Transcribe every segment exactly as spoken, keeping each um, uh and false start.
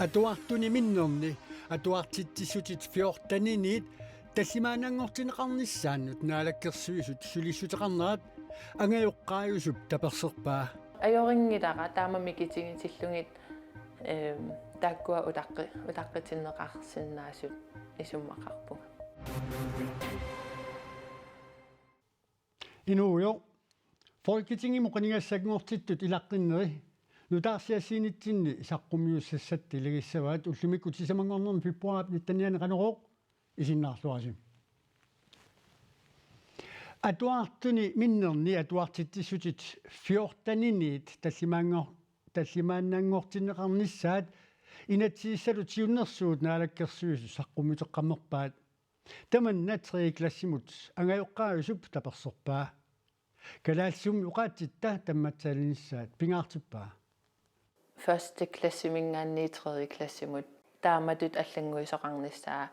Atuartuni minnerni atuartitsissutit fjorteniniit tallimaannanngortinneqarnissaannut Naalakkersuisut sulissuteqarnerat angajoqqaajusup taperserpaa. Ajorinngilaq taama mikitigitillugit, ehm, taakkua utaqqi-, utaqqitinneqarsinnaasut isumaqarpunga. Inuugujoq, Folketingimut qinigassanngortittut ilaqqinneri nutaarsiassiinitsinni saqqummiussassat ilagissavaat ullumikkut sisamanngornermi februaarip nittenianni Qanorooq, isiginnaarluarisi. Atuartuni minnerni atuartitsissutit fjorteniniit tallimaanngor-, tallimaannanngortinneqarnissaat inatsisissatut siunnersuut Naalakkersuisut saqqummiuteqqammerpaat. Tamanna tredje klassimut angajoqqaajusup taperserpaa. Kalaallisumi oqaatsitta tammatsaalinissaat pingaartippaa. Første klassiminngaanniit tredje klassimut taamatut allannguisoqarnissaa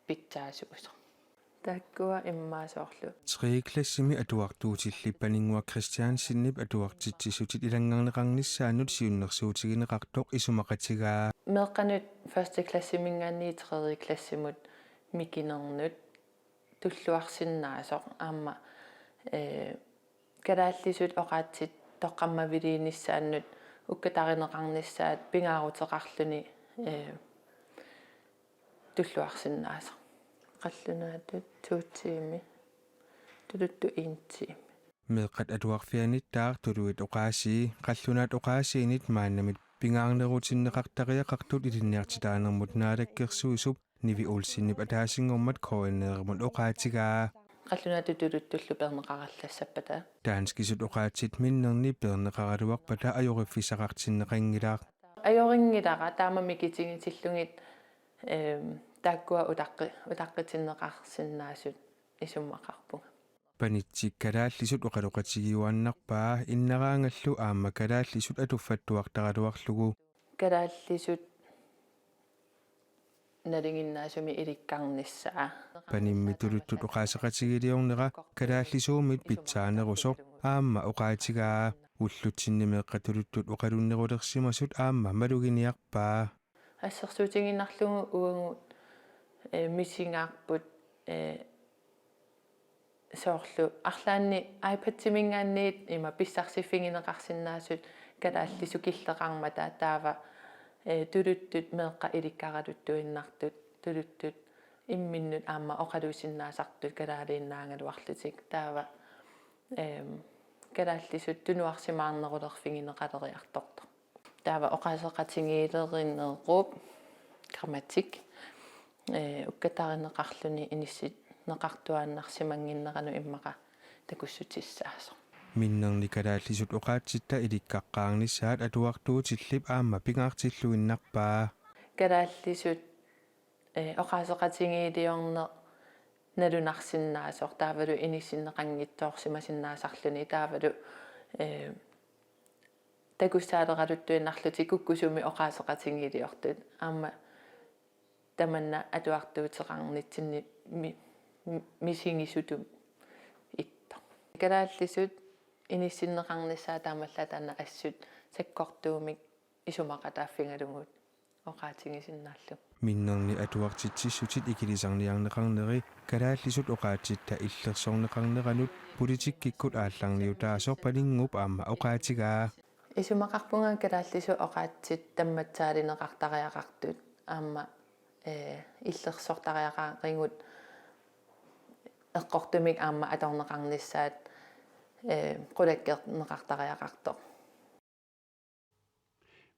pitsaasuusoq. Taakkua immaqa soorlu. Tredje klassimi atuartuutillip Paninnguaq Christiansenip atuartitsissutit ilanngarneqarnissaannut siunnersuutigineqartoq isumaqatigaa. Meeqqanut første klassiminngaanniit tredje klassimut mikinernut tulluarsinnaasoq aamma, eh, kalaallisut oqaatsit toqqammaviliinissaannut ukkatarineqarnissaat pingaaruteqarluni, eh, tulluarsinnaasoq. Qallunaatut to tiimi, tuluttut en tiimi. Meeqqat atuarfiannittaaq tuluit oqaasii qallunaat oqaasiinit maannamit pingaarnerutinneqartariaqartut ilinniartitaanermut Naalakkersuisup Nivi Olsenip ataasinngormat K N R-imut oqaatigaa. Qallunaatut tuluttullu peerneqarallassappata. Danskisut oqaatsit minnerni peerneqaraluarpata ajoriffissaqartinneqanngilaq. Ajorinngilaq taama mikitigitillugit, ehm, taakkua utaqqi-, utaqqitinneqarsinnaasut isumaqarpunga. Panitsik kalaallisut oqaloqatigiuaannarpaa innaraangallu aamma kalaallisut atuffattuartaraluarlugu. Kalaallisut, nalinginnaasumik ilikkarnissaa. Panimmi tuluttut oqaaseqatigiiliornera kalaallisuummit pitsaanerusoq aamma oqaatigaa. Ullutsinni meeqqat tuluttut oqalunnerulersimasut aamma maluginiarpaa. Assersuutigiinnarlugu uagut, eh, misigaarput, eh, soorlu arlaanni iPad-iminngaanniit ima pissarsiffigineqarsinnaasut kalaallisut killeqarmata taava, eh, tuluttut meeqqat ilikkaraluttuinnartut, tuluttut imminnut aamma oqaluusinnaasartut kalaaliinnaagaluarlutik taava, ehm, kalaallisut tunuarsimaarnerulerfigineqaleriartortoq. Taava oqaaseqatigiilerinerup grammatik, eh, ukkatarineqarluni inissinneqartuaannarsimannginneranut immaqa takussutissaasoq. Minnerni kalaallisut oqaatsitta ilikkaqqaarnissaat atuartuutillip aamma pingaartilluinnarpaa. Kalaallisut, eh, oqaaseqatigiiliorneq nalunarsinnaasoq taavalu inissinneqanngitsoorsimasinnaasarluni taavalu, eh, takussaaleraluttuinnarlutik kukkusumik oqaaseqatigiiliortut aamma tamanna atuartuuteqarnitsinni mi-, mi-, misigisutut ittoq. Kalaallisut inissinneqarnissaat taamaallaat taanna assut sakkortuumik isumaqataaffigalugu oqaatigisinnaallugu. Minnerni atuartitsissutit ikilisarniarneqarneri kalaallisut oqaatsitta illersorneqarneranut politikkikkut aallarniutaasoq Paninnguup aamma oqaatigaa. Isumaqarpunga kalaallisut oqaatsit tammatsaalineqartariaqartut aamma, eh, illersortariaqarigut eqqortumik aamma atorneqarnissaat, eh, qulakkeerneqartariaqartoq.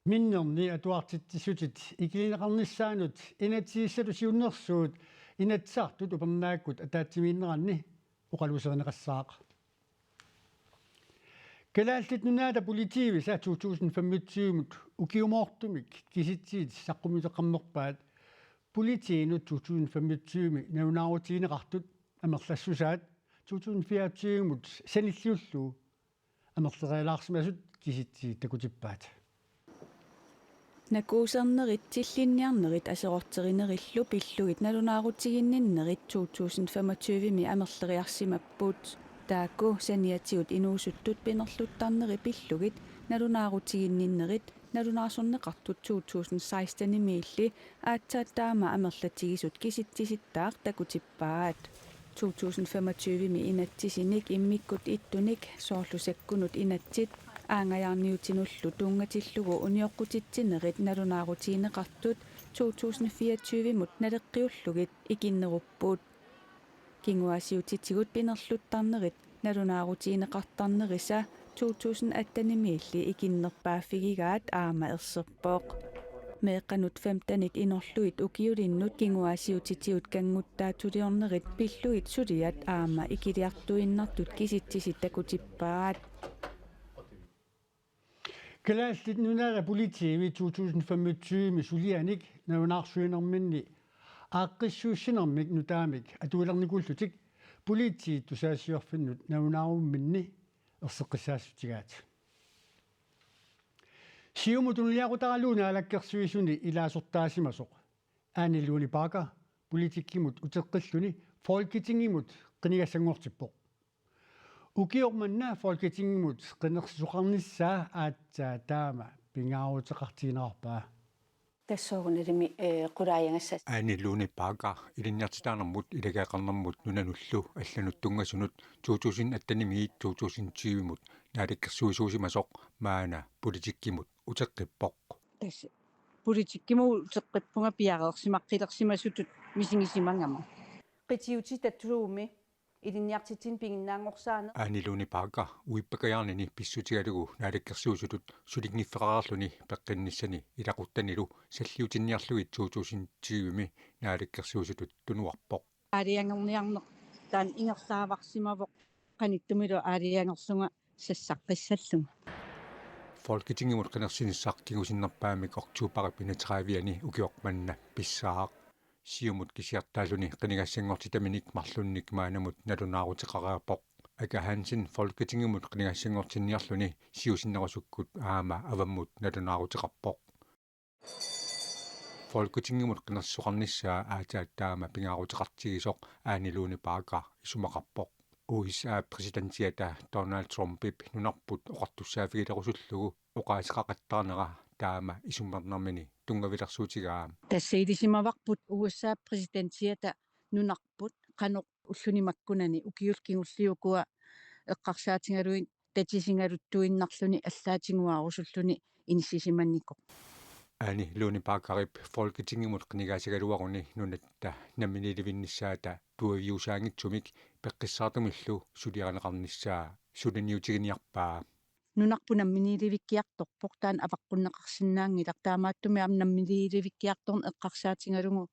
Minnerni atuartitsissutit ikilineqarnissaannut inatsisissatut siunnersuut Inatsisartut upernaakkut ataatsimiinneranni oqaluuserineqassaaq. Kalaallit Nunaata politiivisa to tusind femogtyve-mut ukiumoortumik kisitsit saqqummiuteqqammerpaat. Politiinut to tusind femogtyve-mi nalunaarutigineqartut amerlassusaat to tusind fireogtyve-mut sanilliullugu amerlerialaarsimasut kisitsit takutippaat. Nakuusernerit, tillinniarnerit aserorterinerillu pillugit nalunaarutiginninnerit to tusind femogtyve-mi amerleriarsimapput. Taakku saniatigut inuusuttut pinerluttarnerit pillugit nalunaarutiginninnerit nalunaarsorneqartut to tusind seksten-imiilli aatsaat taama amerlatigisut kisitsisittaaq takutippaat. To tusind femogtyve-mi inatsisinik immikkut ittunik soorlu sakkunut inatsit aanngajaarniutinullu tunngatillugu unioqqutitsinerit nalunaarutigineqartut to tusind fireogtyve-mut naleqqiullugit ikinnerupput. Kinguaassiutitigut pinerluttarnerit nalunaarutigineqartarnerisa to tusind atten-imiilli ikinnerpaaffigigaat aamma erserpoq. Meeqqanut femten-it inorlugit ukiulinnut kinguaassiutitigut kannguttaatuliornerit pillugit suliat aamma ikiliartuinnartut kisitsisit takutippaat. Kalaallit Nunaata Politiivi to tusind femogtyve-mi sulianik nalunaarsuinerminni aaqqissuussinermik nutaamik atuilernikuullutik politiit tusagassiorfinnut nalunaarumminni erseqqissaassutigaat. Siumut tunuliaqutaralugu naalakkersuisuni ilaasortaasimasoq Ane Lone Bagger politikkimut uteqqilluni Folketingimut qinigassanngortippoq. Ukioq manna Folketingimut qinersisoqarnissaa aatsaat taama pingaaruteqartigineqarpaa. Tassuugunarimi, eh, qulaajagassaat. Ane Lone Bagger ilinniartitaanermut ilageeqarnermut nunanullu allanut tunngasunut to tusind atten-imiit to tusind tyve-mut naalakkersuisuusimasoq maanna politikkimut uteqqippoq. Tassa politikkimut uteqqippunga piareersimaqqillersimasutut misigisimagama. Qitiutit tattuumi ilinniartitsineq piginnaanngorsaaneq. Ane Lone Bagger uippakajaarnini pissutigalugu naalakkersuisutut sulinngiffeqareerluni peqqinnissani ilaquttanilu salliutinniarlugit to tusind tyve-mi naalakkersuisutut tunuarpoq. Aalajangerniarneq taanna ingerlaavarsimavoq qanittumilu aalajangerlunga sassaqqissallunga. Folketingimut qinersinissaq kingusinnerpaamik oktobarip enogtredive-ani ukioq manna pissaaq. Siumut kisiartaalluni qinigassanngortitaminik marlunnik maannamut nalunaaruteqareerpoq. Aka Hansen Folketingimut qinigassanngortinniarluni siusinnerusukkut aamma avammut nalunaaruteqarpoq. Folketingimut qinersisoqarnissaa aatsaat taama pingaaruteqartigisoq Ane Lone Bagger isumaqarpoq. U S A-p præsidentiata Donald Trumpip nunarput oqartussaaffigilerusullugu oqaaseqaqattaarnera taama isummernermini tunngavilersuutigaa. Tassa ilisimavarput U S A-p præsidentiata nunarput qanoq ulluni makkunani ukiullu kingulliukkua eqqarsaatigalugit tatisigaluttuinnarluni allaat tiguarusulluni inissisimannikoq. Ane Lone Baggerip Folketingimut qinigaasigaluaruni nunatta namminiilivinnissaata tuaviusaanngitsumik peqqissaartumillu suliarineqarnissaa suliniutiginiarpaa. Nunarput namminiilivikkiartorpoq taanna avaqqunneqarsinnaanngilaq, taamaattumik aamma namminiilivikkiartorneq eqqarsaatigalugu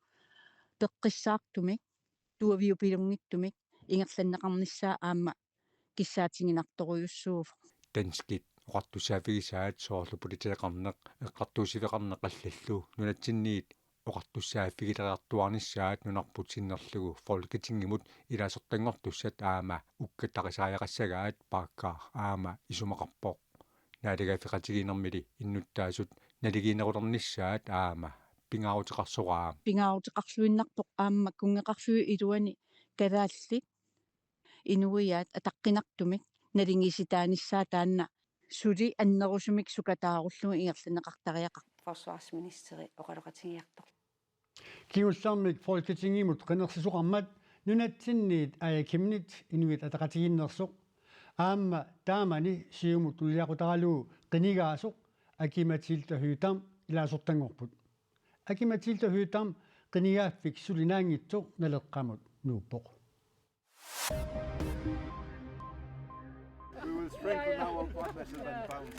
peqqissaartumik tuaviupilunngitsumik ingerlanneqarnissaa aamma kissaatiginartorujussuuvoq. Danskit oqartussaaffigisaat soorlu politeeqarneq eqqartuussiveqarneq allallu nunatsinniit oqartussaaffigileriartuaarnissaat nunarput sinnerlugu Folketingimut ilaasortanngortussat aamma ukkattarisariaqassagaat Bagger aamma isumaqarpoq. Naalagaaffeqatigiinnermili innuttaasut naligiinnerulernissaat aamma pingaaruteqarsoraa. Pingaaruteqarluinnarpoq aamma kunngeqarfiup iluani kalaallit inuiaat ataqqinartumik naligiissitaanissaa taanna suli annerusumik sukataarullugu ingerlanneqartariaqarpoq. Forsvarsministeri oqaloqatigiartoq. Kingullermik Folketingimut qinersisoqarmat nunatsinniit Aaja Chemnitz Inuit Ataqatigiinneersoq aamma taamani Siumut tunuliaqutaralugu qinigaasoq Aki-Matilda Høegh-Dam ilaasortanngorput. Aki-Matilda Høegh-Dam qinigaaffik suli naanngitsoq Naleqqamut nuuppoq. We will strengthen our partnership and bonds.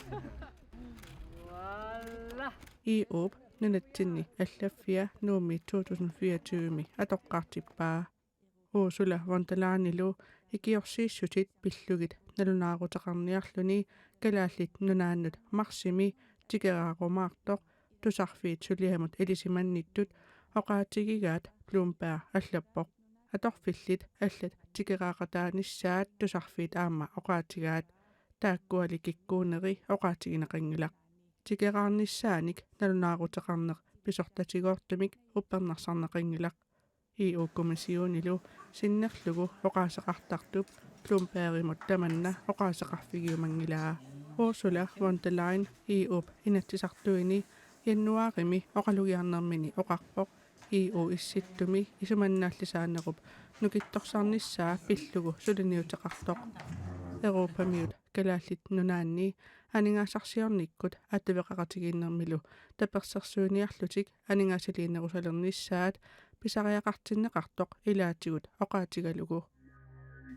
I O-p nunatsinni allaffia Nuummi to tusind fireogtyve-mi atoqqaartippaa. Ursula von der Leyenilu ikiorsiissutit pillugit nalunaaruteqarniarluni Kalaallit Nunaannut marsimi tikeraarumaartoq tusarfiit suliamut ilisimannittut oqaatigigaat Bloomberg allappoq. Atorfillit allat tikeraaqataanissaat tusarfiit aamma oqaatigaat, taakkuali kikkuuneri oqaatigineqanngilaq. Tikeraarnissaanik nalunaaruteqarneq pisortatigoortumik uppernarsarneqanngilaq. E U-kommissionilu sinnerlugu oqaaseqartartup Thunbergimut tamanna oqaaseqarfigiumanngilaa. Ursula von der Leyen E U-p inatsisartuini januaarimi oqalugiarnermini oqarpoq E U issittumi isumannaallisaanerup nukittorsarnissaa pillugu suliniuteqartoq. Europamiut Kalaallit Nunaanni aningaasarsiornikkut attaveqaqatigiinnermilu tapersersuiniarlutik aningaasaliinerusalernissaat pisariaqartinneqartoq ilaatigut oqaatigalugu.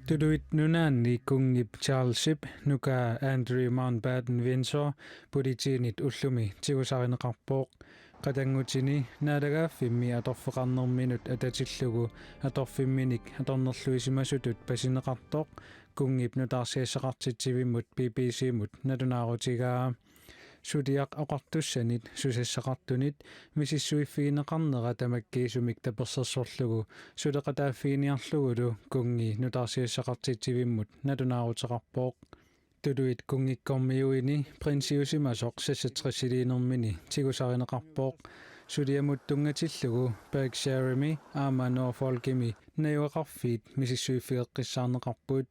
Tuluit Nunaanni kunngip Charlesip nukaa Andrew Mountbatten Windsor politiinit ullumi tigusarineqarpoq. Qatanngutini naalagaaffimmi atorfeqarnerminut atatillugu atorfimminik atornerluisimasutut pasineqartoq kunngip nutaarsiassaqartitsivimmut B B C-mut nalunaarutigaa. Suliaq oqartussanit susassaqartunit misissuiffigineqarnera tamakkiisumik tapersersorlugu suleqataaffiginiarlugulu kunngi nutaarsiassaqartitsivimmut nalunaaruteqarpoq. Tuluit kunngikkormiuini prinsiusimasoq seksogtres-iliinermini tigusarineqarpoq. Suliamut tunngatillugu Berkshireimi aamma Norfolkimi najugaqarfiit misissuiffigeqqissaarneqarput.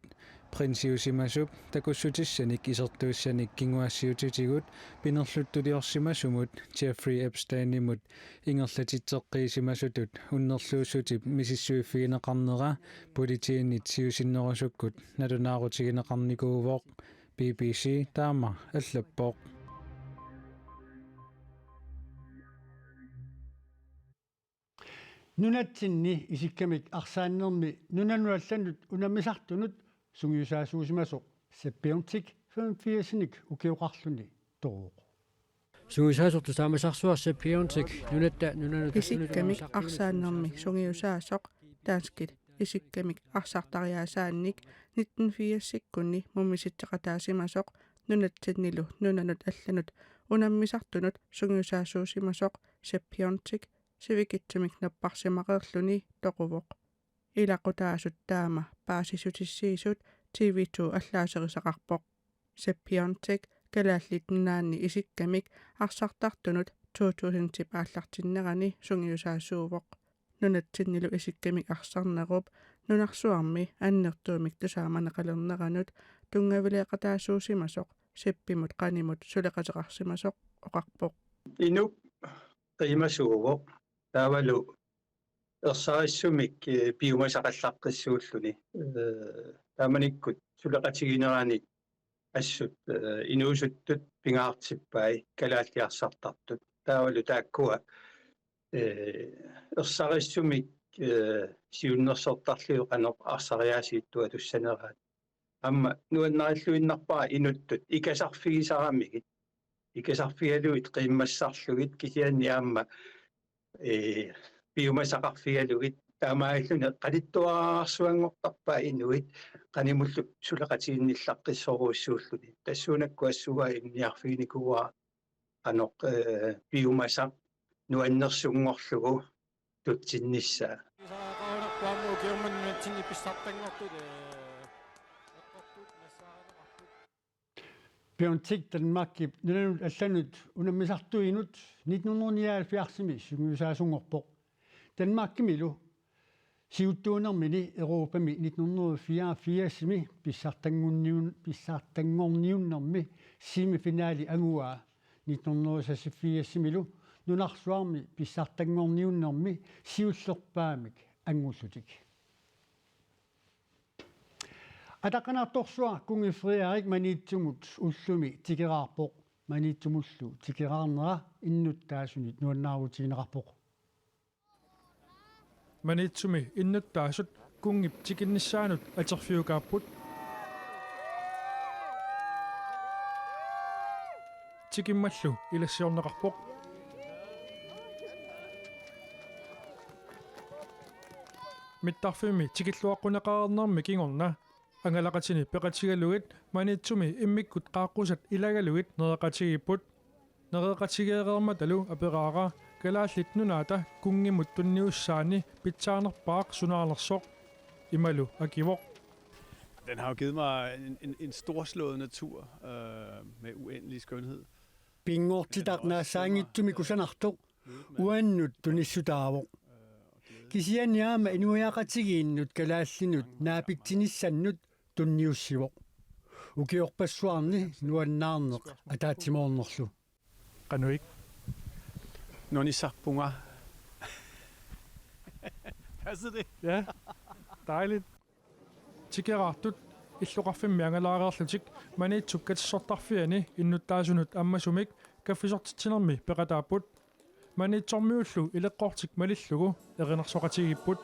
Prinsiusimasup takussutissanik isertuussanik kinguaassiuutitigut pinerluttuliorsimasumut Jeffrey Epsteinimut ingerlatitseqqiisimasutut unnerluussutip misissuiffigineqarnera politiinit siusinnerusukkut nalunaarutigineqarnikuuvoq, B B C taama allappoq. Nunatsinni isikkamik arsaannermi nunanut allanut unammisartunut sungiusaasuusimasoq Sepp Biontek femogfirsinik ukioqarluni toquvoq. Sungiusaasoq tusaamasarsuaq Sepp Biontek nunatta nunanut allanut Isikkamik unammisartuunut arsaannermi sungiusaasoq danskit isikkamik arsartariaasaannik nitten firsikkunni mumisitseqataasimasoq nunatsinnilu nunanut allanut unammisartunut sungiusaasuusimasoq Sepp Biontek sivikitsumik napparsimaqarluni toquvoq. Ilaqutaasut taama paasissutissiisut T V to allaaserisaqarpoq. Sepp Biontek Kalaallit Nunaanni isikkamik arsartartunut to tusindip aallartinnerani sungiusaasuuvoq. Nunatsinnilu isikkamik arsarnerup nunarsuarmi annertuumik tusaamaneqalerneranut tunngavileeqataasuusimasoq Seppimut qanimut suleqateqarsimasoq oqarpoq. Inuk qiimasuuvoq taavalu ersarissumik, eh, piumasaqallaqqissuulluni. Eh, taamanikkut suleqatiginerani assut, eh, inuusuttut pingaartippai kalaallit arsartartut. Taavalu taakkua, eh, ersarissumik, eh, siunnersortarlugit qanoq arsariaasiittoq atussaneraat. Aamma nuannarilluinnarpara inuttut ikasarfigisaramigit. Ikasarfigalugit qiimmassarlugit kisianni aamma, eh, piumasaqarfigalugit taamaalilluni qalittuararsuanngortarpai inuit qanimullu suleqatiginnillaqqissorujussuulluni. Tassuunakkut assut ilinniarfiginikuuara qanoq, eh, piumasaq nuannersunngorlugu tutsinnissaa. Biontek Danmarkip nunanut allanut unammisartuinut nitten hundrede nioghalvfjerdsimi sungiusaasunngorpoq. Danmarkimilu siuttuunermini Europami nitten hundrede fireogfirsimi pissartanngorniun-, pissartanngorniunnermi semifinali anguaa, nitten hundrede seksogfirsimilu nunarsuarmi pissartanngorniunnermi siullerpaamik anngullutik. Ataqqinertorsuaq kunngi Frederik Maniitsumut ullumi tikeraarpoq. Maniitsumullu tikeraarnera innuttaasunit nuannaarutigineqarpoq. Maniitsumi innuttaasut kunngip tikinnissaanut atorfiukaapput. Tikimmallu ilassiorneqarpoq. Mittarfimmi tikilluaqquneqareernermi kingorna angalaqatini peqatigalugit Maniitsumi immikkut qaaqqusat ilagalugit nereqatigiipput. Nereqatigeereermatalu aperaara Kalaallit Nunaata kunngimut tunniussaani pitsaanerpaaq sunaanersoq. Imalu akivoq. Den har jo givet mig en, en, en storslået natur, øh, med uendelig skønhed. Pinngortitaq naassaanngitsumik kusanartoq uannut tunissutaavoq. Kisianni aamma inuiaqatigiinnut kalaallinut naapitsinissannut tunniussivoq. Ukiorpassuarni nuannaarneq ataatsimoornerlu. Qanoq ila? Nunissarpunga. Passer det? Ja, dejligt. Tikeraartut illoqarfimmi angalaareerlutik Maniitsup katersortarfiani innuttaasunut ammasumik kaffisortitsinermi peqataapput. Maniitsormiullu ileqqortik malillugu erinarsoqatigiipput.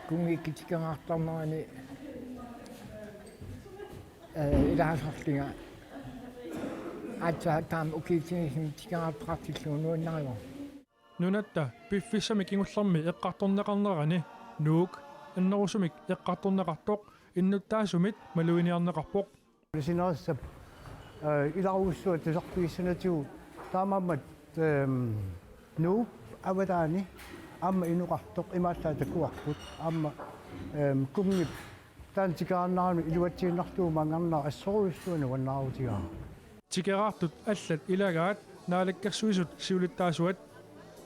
Kunngikkut tikeraartarnerani, eh, ilaasorlunga aatsaat taama ukiutsigisumik tikeraartoqartillugu nuannarivarput. Nunatta piffissami kingullermi eqqartorneqarnerani Nuuk annerusumik eqqartorneqartoq innuttaasumit maluginiarneqarpoq. Sinerissap, eh, ilarujussuaq tusarfigissanatigut taamaammat, ehm, Nuup avataani aamma inoqartoq imaallaat takuarput aamma, ehm, kunngip taanna tikeraarnerani iluatsiinnartuumaanngarnera assorujussuaq nuannaarutigaara. Tikeraartut allat ilagaat Naalakkersuisut siulittaasuat,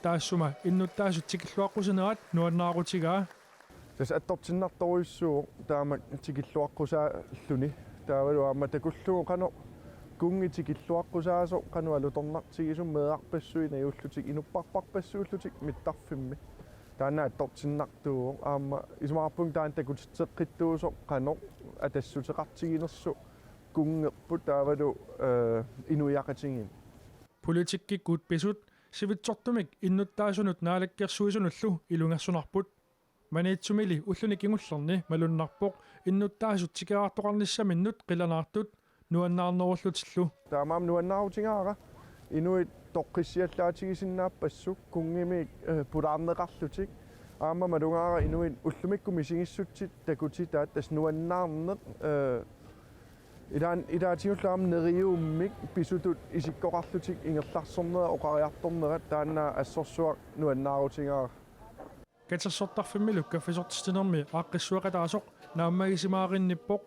taassuma innuttaasut tikilluaqqusinerat nuannaarutigaa. Tassa attortinnartorujussuuvoq taama tikilluaqqusaalluni. Taavalu aamma takullugu qanoq kunngi tikilluaqqusaasoq qanoq alutornartigisumik meerarpassuit najullutik inuppassuullutik mittarfimmi. Taanna attortinnartuuvoq aamma isumaqarpunga taanna takutitseqqittuusoq qanoq atassuteqartiginersoq kunngerput taavalu, eh, inuiaqatigiinnut. Politikkikkut pisut sivitsortumik innuttaasunut naalakkersuisunullu ilungersunarput. Maniitsumili ulluni kingullerni malunnarpoq innuttaasut tikeraartoqarnissaminnut qilanaartut nuannaarnerullutillu. Taamaammat nuannaarutigaara inuit toqqissiallaatigisinnaappassuk kunngimik, eh, pulaarneqarlutik. Aamma malugaara inuit ullumikkut misigissutsit takutitaat tassa nuannaarneq, eh, ilaan-, ilaatigullu aamma neriuummik pisutut isikkoqarlutik ingerlarsornerat oqariartornerat taanna assorsuaq nuannaarutigaara. Katersortarfimmilu kaffisortitsinermi aaqqissueqataasoq naammagisimaaginnippoq.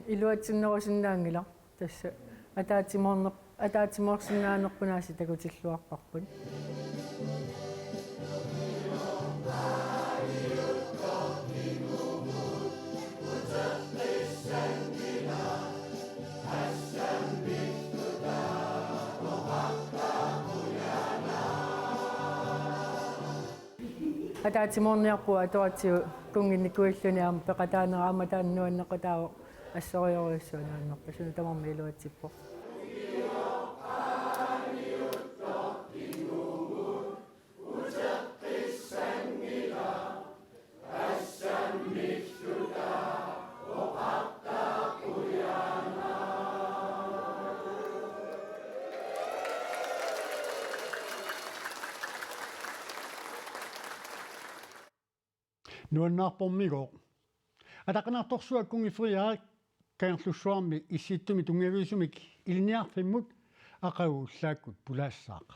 Iluatsinnerusinnaanngilaq tassa ataatsimoorneq-, ataatsimoorsinnaanerput aasiit takutilluarparput. Ataatsimoorniarpugut atuartigut kunnginnikuulluni aamma peqataanera aamma taanna nuannequtaavoq assorujussuaq nuannerpoq suna tamarmi iluatsippoq. Nuannaarpormigooq. Ataqqinartorsuaq Kunngi Frederik Kangerlussuarmi Issittumi tunngaviusumik ilinniarfimmut aqagu ullaakkut pulaassaaq.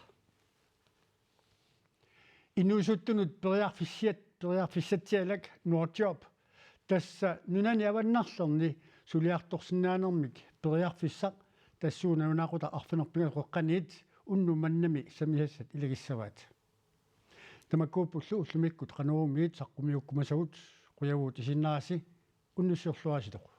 Inuusuttunut periarfissiat-, periarfissatsialak Nuartiup tassa nunani avannarlerni suliartorsinnaanermik periarfissaq tassuuna nalunaaqutaq arfineq-pingasoqeqqaniit unnuk mannami sammisassat ilagissavaat. Tamakkuuppullu ullumikkut Qanorumiit saqqummiukkumasagut, qujavugut isiginnaarassi, unnussiorluarisi toqu.